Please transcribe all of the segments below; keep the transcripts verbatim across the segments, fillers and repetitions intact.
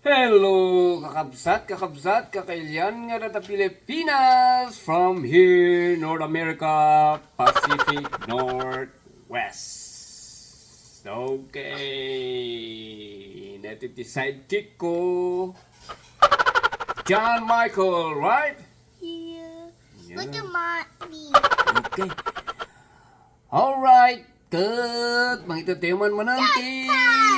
Hello, kakabsat, kakabsat, kakailian nga data Pilipinas, from here, North America, Pacific Northwest. Okay, natin ti sidekick ko, John Michael, right? Yeah. Yeah. Look at my me. Okay. Alright. Ket mangitatayo man manen ti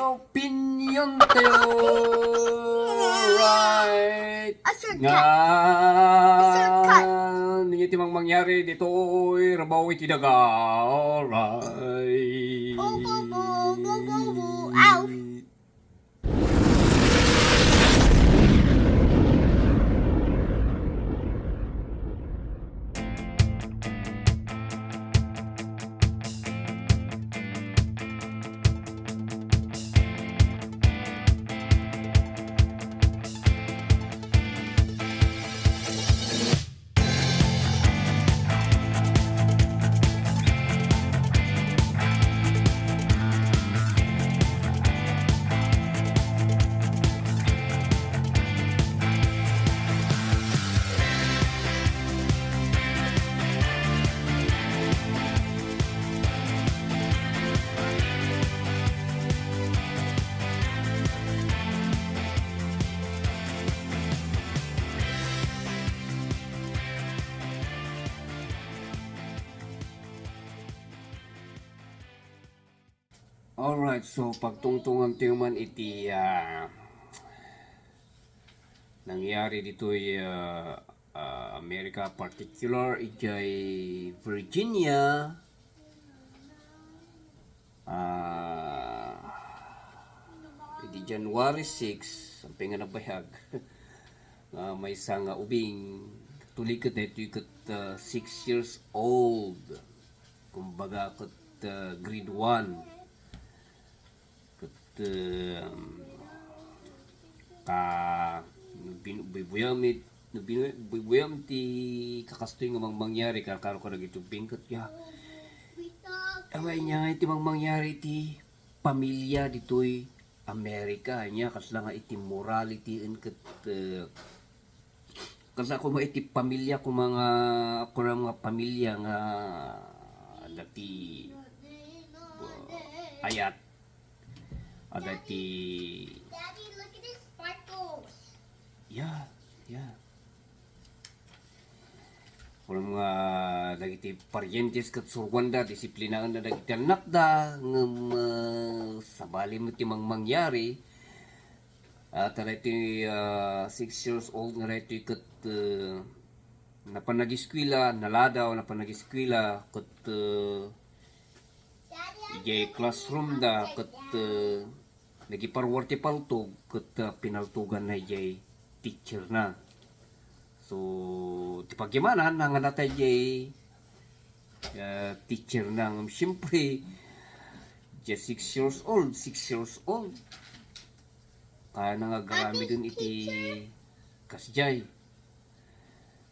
opinion tayo. Alright. A shortcut. Nga, a shortcut. Ninyo ti mangmangyari ditoy rabaw iti daga. Alright. Bo, bo, bo, bo, bo, bo. Ow. Alright, so pagtungtungan tayo man iti, ah, nangyari ditoy, ah, ah, America, particular idiay Virginia, ah, idi January six, ampay nga nabayag, nga maysa nga ubing, tuliket daytoy ket, ah, six years old. Kumbaga, ket, ah, grade one. Ket, ah, ka, bin-, buybuyaw mi, binu-, buybuyaw mi ti kakastoy nga mangmangyari, karkaro kadagiti ubing ket, ya, awan ania nga iti mangmangyari iti pamilya ditoy Amerika, ania, kasla nga iti morality en ket, ah, Kasla koma iti pamilya, koma nga, koma nga pamilya nga adda ti, uh, ayat. Adda ti Daddy, look at the sparkles. Yeah, yeah. Koma nga dagiti parientes ket suruanda, disiplinaenna dagiti annakda, ngem, uh, sabali met ti mangmangyari, Ah, ta daytoy, ah, six years old nga daytoy ket, eh, napan nagiskwela, naladaw, napan nagiskwela, ket, eh, idiay classroom da, ket, eh, nagiparuar ti paltog, ket, ah, pinaltoganna idiay teacher na. So, ti pagyamanna, nanganata idiay, ah, teacher na. Ngem, siyempre, just six years old, six years old. Kaya nga agaramiden iti kasdiay.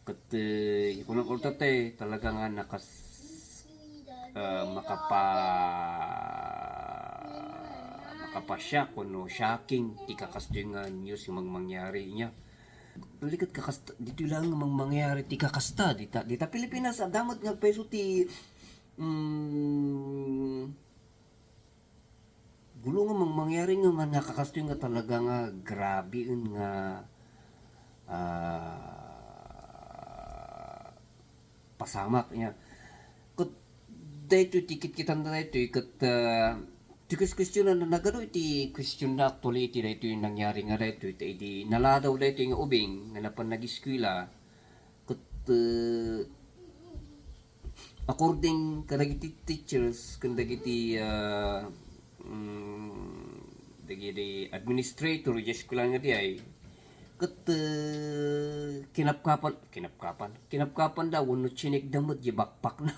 Ket, eh, ikunak ulta te, talaga nga nakas-, ah, makapa-, makapasyak wenno shocking ti kakastoy nga news nga mangmangyari nia. Balikat kakasta, ditoy lang nga mangmangyari ti kakasta, dita, dita Pilipinas, adda met nga peso ti, mm, Gulo nga mang-, mangyari nga man-, nakakastoy nga talaga nga grabe en nga, ah, pasamak niya. Ket daytoy ti kitkitanda daytoy ket, ah, ti kues-, kuestionan na nagado iti kuestion na actually iti daytoy nangyari nga daytoy ta idi naladaw daytoy nga ubing nga napan nagiskwela ket, ah, According kadagiti teachers ken dagiti, ah, mm, dagiti administrator iti eskwela nga diay, ket, eh, kinapkapan, kinapkapan, kinapkapanda wenno chinikda met diay backpackna.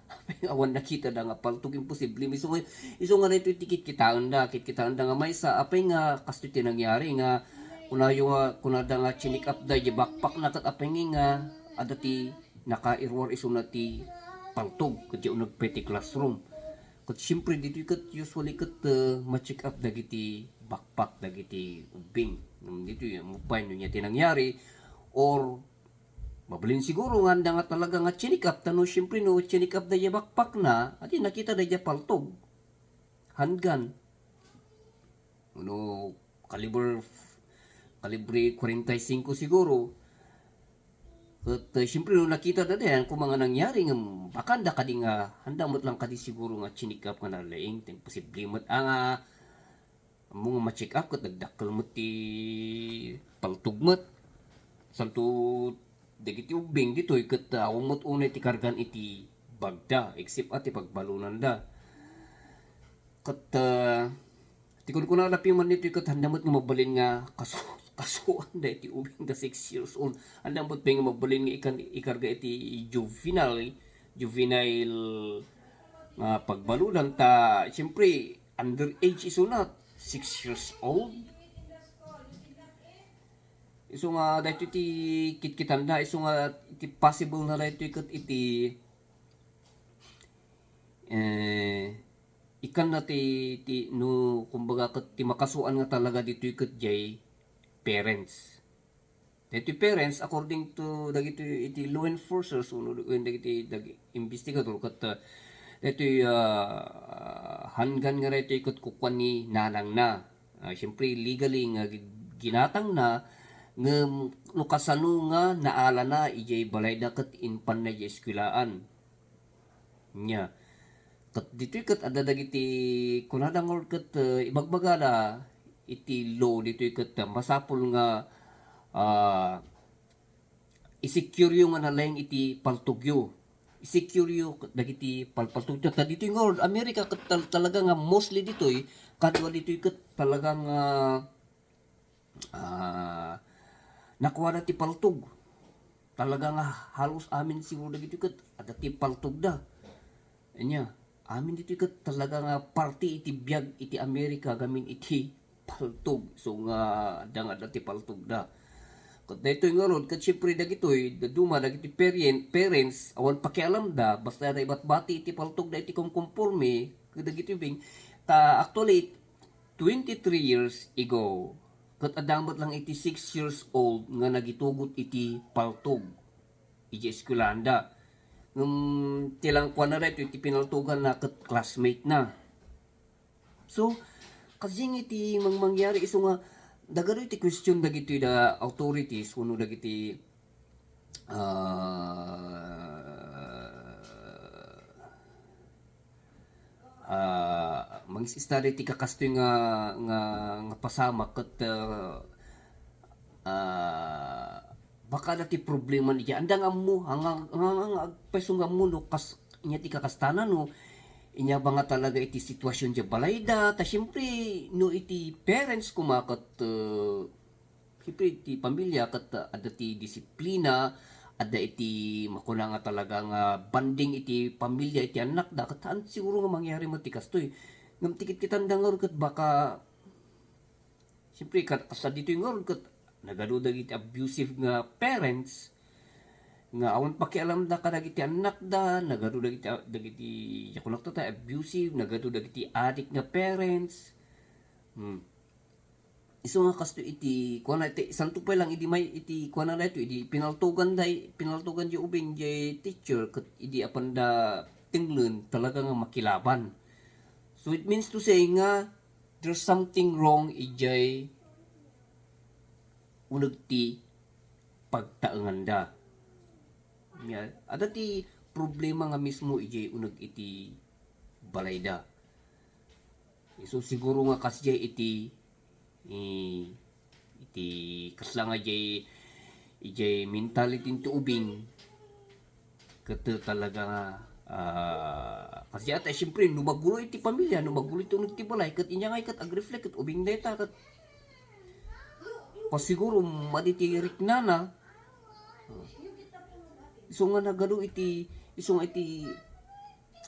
Apay nga awan nakitada nga paltog, imposible. Isu nga, isu nga daytoy ti kitkitaenda, kitkitaenda nga maysa. Apay nga kastoy ti nangyari nga kunayo nga, kunada nga chinik-upda diay backpackna ket apay nga adda ti nakairuar isuna ti paltog ket diay uneg pay ti classroom. Ket siyempre, ditoy ket usually ket, ah, ma-check up dagiti backpack dagiti ubbing. Ngem ditoy, ammok pay no ania ti nangyari, or mabalin siguro nga anda nga talaga nga chineck up, ta no, siyempre, no chineck up da diay backpack na, adi nakita da diay paltog, handgun. Wenno kaliber, kalibre kwarenta y singko siguro. Ket, eh, siyempre, no nakita da diay, koma nga nangyari, ngem baka anda kadi nga, anda met lang kadi siguro nga chineck up nga nalaing, ta imposible met, ah, nga, ammo nga ma-check up, ket nagdakkel met ti paltog met. Santo, dagiti ubbing ditoy, ket, ah, awan met unay ti kargan iti bagda, except, ah, ti pagbalonanda. Ket, ah, ti kunkuna laeng man ditoy ket anda met nga mabalin nga kasu-, kasuanda iti ubbing nga six years old. Anda met pay nga mabalin nga ikan-, ikarga iti juvenile, juvenile nga pagbalonanda ta, siyempre, underage isuna, six years old. Isu nga daytoy ti kitkitanda, isu nga iti possible na daytoy ket iti, eh, ikkanna ti, ti, no, kumbaga, ket ti makasuan nga talaga ditoy ket diay parents. Daytoy parents, according to dagitoy iti law enforcers, wenno, wenno dagiti dag-, investigador, ket, ah, daytoy, ah, handgun nga daytoy ket kukuan ni nanangna. Ah, siyempre, legally nga gi-, ginatangna, ngem no kasano nga naalana idiay balayda ket impanna idiay eskuelaan. Nia. Ket ditoy ket adda dagiti kunada ngarud ket, eh, ibagbagada iti law ditoy ket, eh, masapul nga, ah, i-secureyo nga nalaing iti paltogyo. I-secureyo dagiti palpaltogyo. Ta ditoy ngarud, America ket tal-, talaga nga mostly ditoy, kadua ditoy ket talaga nga, ah, nakuada ti paltog. Talaga nga halos amin siguro dagitoy ket adda ti paltogda. Ania, amin ditoy ket talaga nga parte iti biag iti America gamin iti paltog. So nga adda nga adda ti paltogda. Ket daytoy ngarud, ket siyempre dagitoy, daduma dagiti parent-, parents, awan pakialamda, basta da ibatbati iti paltogda iti kumkumporme, ket dagitoy bing, ta actually, twenty-three years ago, ket adda met lang iti six years old nga nagitugot iti paltog iti eskuelanda. Ngem ti langkuanna daytoy, iti pinaltoganna ket classmate na. So, kasdiay iti mangmangyari isu nga nagadu iti question dagitoy da authorities wenno dagiti, ah, ah, mangis-study ti kakastoy nga, nga, nga pasamak ket, ah, ah, baka adda ti problema ni, anda nga ammo, nga, nga, nga, nga agpayso nga ammo no kas-, ania ti kakastana no, inia ba nga talaga iti sitwasyon diay balayda, ta siyempre, no iti parents koma ket, ah, siyempre, iti pamilya ket, ah, adda ti disiplina, adda iti makuna nga talaga nga bonding iti pamilya iti annakda, ket haan siguro nga mangyari met ti kastoy. Ngem ti kitkitanda ngarud ket baka, siyempre, kat-, kasla ditoy ngarud ket nagadu dagiti abusive nga parents nga awan pakialamda kadagiti annakda, nagadu dagiti, dagiti, diak kunakto ta abusive, nagadu dagiti adik nga parents. Hmm. Isu nga kastoy iti kuana iti, santo pay lang idi may iti kuana daytoy, idi pinaltogan day, pinaltogan diay ubing diay teacher ket idi apanda tenglen talaga nga makilaban. So it means to say nga there's something wrong idiay uneg ti pagtaenganda. Nia, adda ti problema nga mismo idiay uneg iti balayda. So, siguro nga kasdiay iti, eh, iti kasla nga idiay, idiay mentality ti ubing, ket talaga nga, ah, kasdiay ta, siyempre, no magulo iti pamilya, no magulo iti uneg ti balay, ket inia nga ket agreflect, ket ubing dayta, ket pasiguro, madi ti riknana. Isu nga nagadu iti, isu nga iti,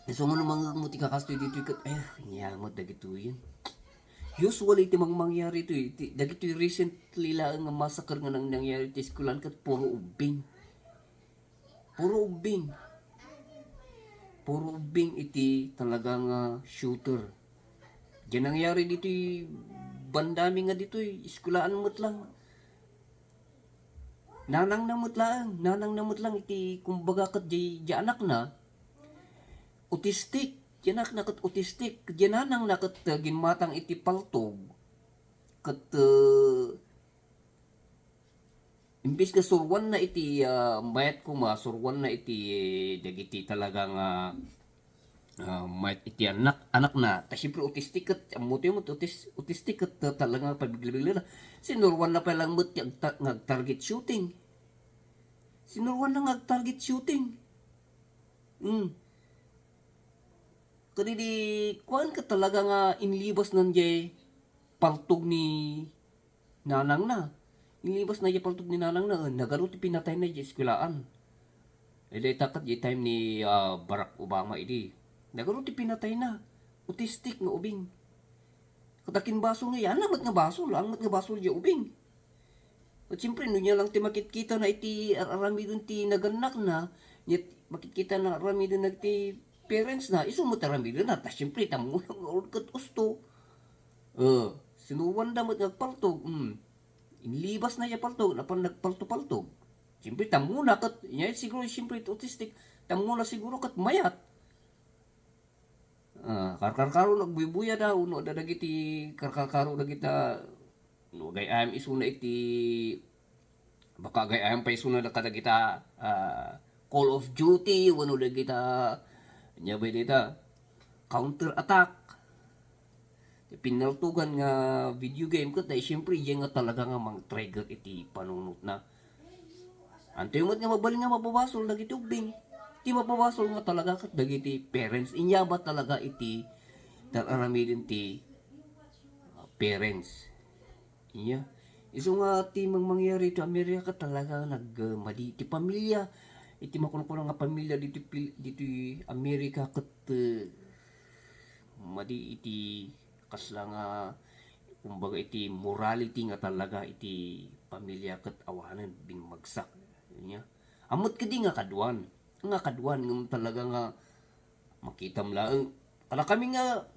isu nga no mangngegmo ti kakastoy ditoy ket, ay, ania met dagitoyen. Usually, iti mangmangyari itoy, iti, dagitoy recently laeng nga massacre nga nang-, nangyari iti eskuelaan ket puro ubbing. Puro ubbing. Puro ubbing iti talaga nga shooter. Diay nangyari ditoy bandami nga ditoy, eskuelaan met lang. Nanangna met laeng, nanangna met lang iti kumbaga ket diay, diay anakna, autistic. Diay anakna ket autistic. Diay nanangna ket, uh, ginmatang iti paltog. Ket, uh, imbes nga suruanna iti, ah, mayat koma, suruanna iti dagiti talaga nga, ah, mayat iti anak, anakna. Ta siyempre, autistic ket, ammotayo met, autis-, autistic ket, ah, talaga nga pabigla-biglana. Sinuruanna pay lang met ti agta-, nga ag-target shooting. Sinuruanna nga ag-target shooting. Hmm. Kadidi, kuan ket talaga nga inlibasna diay paltog ni nanangna. Inlibasna diay paltog ni nanangna, eh, nagadu ti pinatayna diay eskuelaan. Eh, dayta ket diay time ni, ah, Barack Obama idi. Nagadu ti pinatayna. Autistic nga ubing. Ket akin basol nga, yana met nga basol, ang met nga basol diay ubing. Ket siyempre, no ania lang ti makitkitana iti ar-aramiden ti nagannakna, nia ti makitkitana aramiden dagiti parents na, isu met aramiden na. Ta siyempre, tammo nga ket usto. Eh, sinuruanda met nga agpaltog, hmm. Inlibasna diay paltog, napan nagpalto-paltog. Siyempre, tammo na ket, nia siguro, siyempre, autistic, tammo na siguro ket mayat. Ah, karkarkaro nga agbuybuya da, wenno adda dagiti karkarkaro dagita, no, agay-ayam isuna iti, baka agay-ayam pay isuna da kadagita, ah, Call of Duty, wenno dagita, ania bay dayta, Counter Attack. Ti pinnaltogan nga video game ket, dahil siyempre, iya nga talaga nga mang-trigger iti panunotna. Antoy met nga mabalin nga mapabasol dagiti ubbing? Ti mapabasol nga talaga ket dagiti parents. Inya ba talaga iti tar-aramiden ti, ah, parents? Inya. Isu nga ti mang-, mangyari iti Amerika ket talaga nag-, ah, madi iti pamilya. Iti makunkuna nga pamilya ditoy Pil-, ditoy Amerika ket, ah, madi iti kasla nga, kumbaga, iti morality nga talaga iti pamilya ket awanen bimmagsak. Nia. Ammet kadi nga kaduan, nga kaduan ngem talaga nga makitam laeng. Kadakami nga,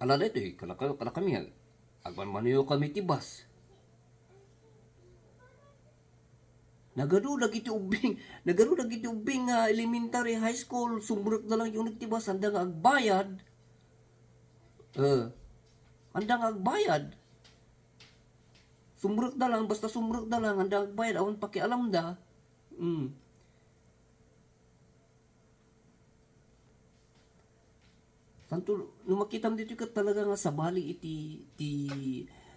ala daytoy, kada-, kadakami nga, agmanmanuyokami ti bus. Nagadu dagiti ubbing, nagadu dagiti ubbing nga elementary, high school, sumrekda lang uneg ti bus, anda nga agbayad. Eh, anda nga agbayad. Sumrekda lang, basta sumrekda lang, anda agbayad, awan pakialamda. Hmm. Tanto, no makitam ditoy ket talaga nga sabali iti, ti,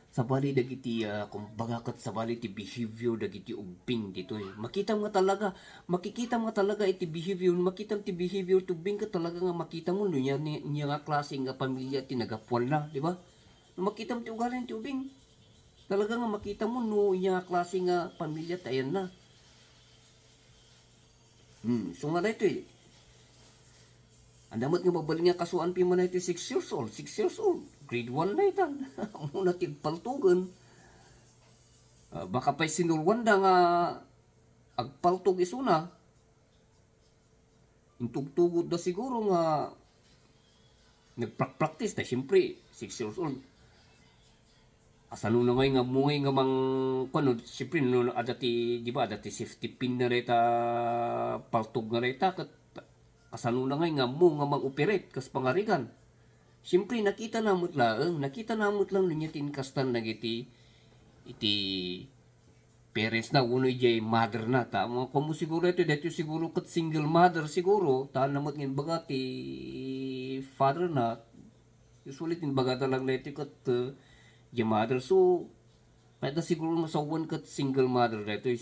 sabali dagiti, ah, kumbaga ket sabali ti behavior dagiti ubbing ditoy. Makitam nga talaga, makikitam nga talaga iti behavior, makitam ti behavior ti ubbing ket talaga nga makitam no nia, ni-, nia nga klase nga pamilya ti nagapuanna, di ba? No makitam ti ugali ti ubbing, talaga nga makitam no nia nga klase nga pamilya ti ayanna. Hmm, isu nga daytoy. Anda met nga mabalin nga kasuan pay man daytoy six years old, six years old, grade one na itan. Ammona ti agpaltogen. Ah, baka pay sinuruanda nga agpaltog isuna. Intugtugotda siguro nga nagprak-practice ta, siyempre, six years old. Kasano na ngay nga ammo nga mang, kuno, siyempre, no, adda ti, di ba, adda ti safety pin na dayta, paltog na dayta, ket kasano na ngay nga ammo nga mang-operate, kas pangarigan. Siyempre, nakita na met laeng, nakita na met laeng no nia ti inkastan dagiti, iti parents na wenno idiay mother na. Ta, mga kuan mo siguro ito, daytoy siguro ket single mother siguro, ta na met nga imbaga ti father na, usually ti imbagada lang daytoy ket, uh, idiay mother. So, mayat na siguro nga sawen ket single mother daytoy.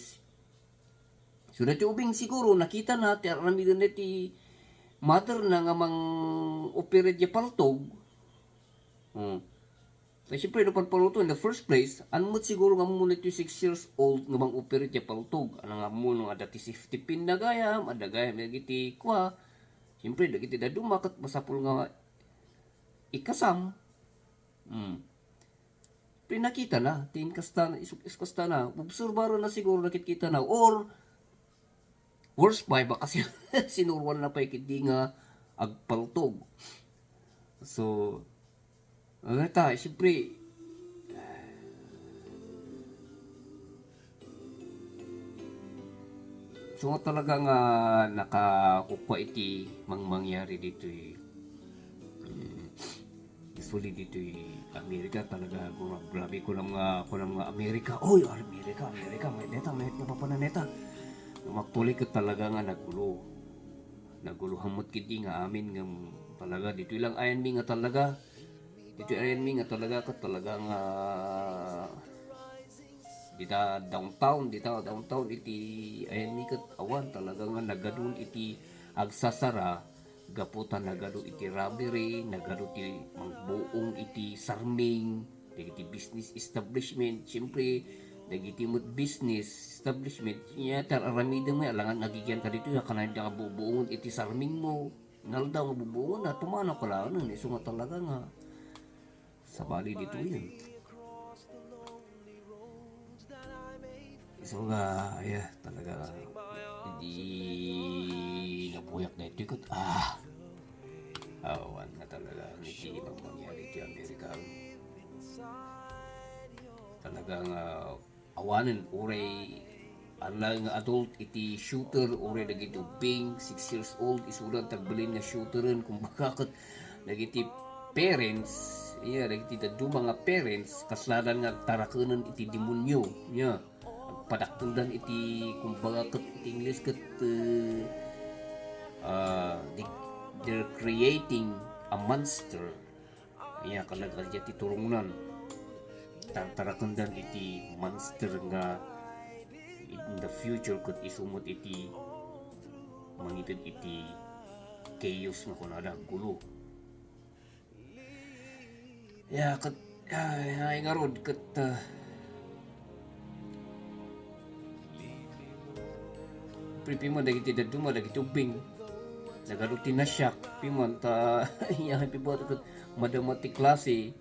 So, daytoy ubing siguro, nakita na, ti aramiden na ti mother na nga mang-operate idiay paltog. Hmm. Ta siyempre, no panpanuto, in the first place, an met siguro nga ammo daytoy six years old nga mang-operate idiay paltog. Ania nga ammo no adda ti safety pin na gayam, adda gayam dagiti kua. Siyempre, dagiti dadduma ket masapul nga ikasam. Hmm. Pinakita na, ti inkasta, is-, iskasta na. Obserbaran na siguro, nakitkita na. Or, Verse five, a, kasi sinuroanna pay ketdi nga agpaltog. So, ngata, siyempre, so, talaga nga nakakukua iti mangmangyari ditoy, mm, isuli ditoy Amerika. Talaga, gra-, grabe, kunam nga, kunam nga Amerika. Oy, Amerika, Amerika, mayat neta, mayat nga papananeta. Nung actually ket talaga nga nagulo. Nagulohan met ketdi nga amin nga talaga. Ditoy lang ayanmi nga talaga. Ditoy ayanmi nga talaga ket talaga nga dita downtown, dita downtown iti ayanmi ket awan talaga nga nagadun iti agsasara gapu ta nagadu iti robbery, nagadu ti mangbuong iti sarming, dagiti business establishment, siyempre, dagiti met business establishment, nia, tar-aramidem nga, alangan nga agigian ka ditoy, a, kanayon nga bubuongen iti sarmingmo, naldaw nga bubuongen, a, pumanaw ka laengen, isu nga talaga nga, sabali ditoyen. Isu nga, aya, talaga, di nabuyak daytoy ket, ah, awan nga talaga, iti mangmangyari iti Amerika. Talaga nga, awanen, uray, ala nga adult iti shooter, uray dagiti ubbing, six years old, isudan, tagbalin nga shooteren, kumbaga, ket dagiti parents, iya, dagiti dadduma nga parents, kasladan nga agtarakenen iti demonio, iya, agpadakkeldan iti, kumbaga, ket iti Ingles ket, eh, ah, di-, they're creating a monster. Iya, kalagarya ti turongnan. Tartarakendan iti monster nga in the future ket isu met iti mangited iti chaos nga kunada, gulo. Ya, ket, ay, ay, ngarud, ket, ah, pri-, piman dagiti dadduma, dagiti ubbing. Nagadu ti nasyak, piman ta, ya, pibuat ket madama ti klase,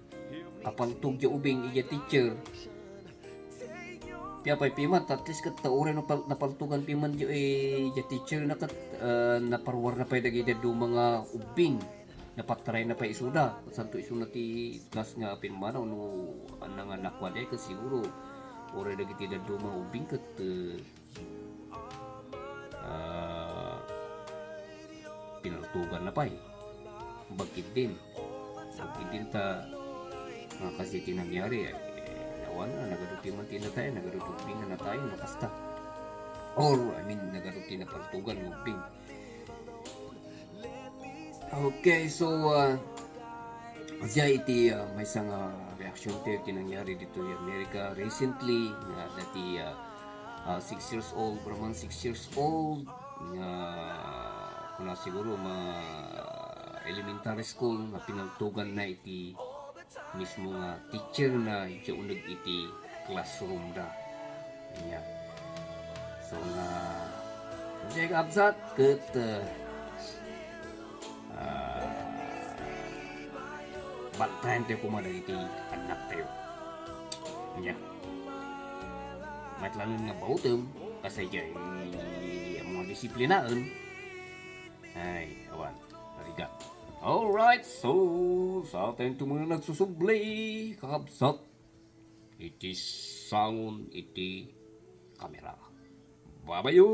kapaltog ya ubbing, iya teacher. Pia pay piman, ta at least ket ta uray napal-, napaltugan piman di, eh, di teacher na ket, ah, naparwarna pay dagiti dadduma nga ubbing. Napatrayna pay isuda. Santo isuna ti class nga pimmanaw no ania nga nakuada ket siguro uray dagiti dadduma nga ubbing ket, eh, ah, pinaltuganna pay. Bagkidin. Bagkidin ta, nga kasi ti nangyari, eh, awan na, nagadu piman ti natay, nagadu ti ubbing nga natay, makasta. Or, I mean, nagadu ti napaltugan nga ubbing. Okay, so, ah, siya iti, ah, maysa nga reaksyon tayo iti nangyari ditoy America recently, nga dati, ah, ah, six years old, Roman six years old, nga kuna siguro ma elementary school, nga pinaltuganna iti mismo nga teacher na idiay uneg iti classroom da. Ania. So nga, diay kabsat, ket, ah, ah, bantayan tayo koma dagiti annak tayo. Ania. Matlanen nga bautem, kasay diay, amo nga disiplinaen. Ay, awan. Arigat. Alright, so, sa atin tumuna nagsusubli, kakabsat, iti sangon iti kamera. Babayo!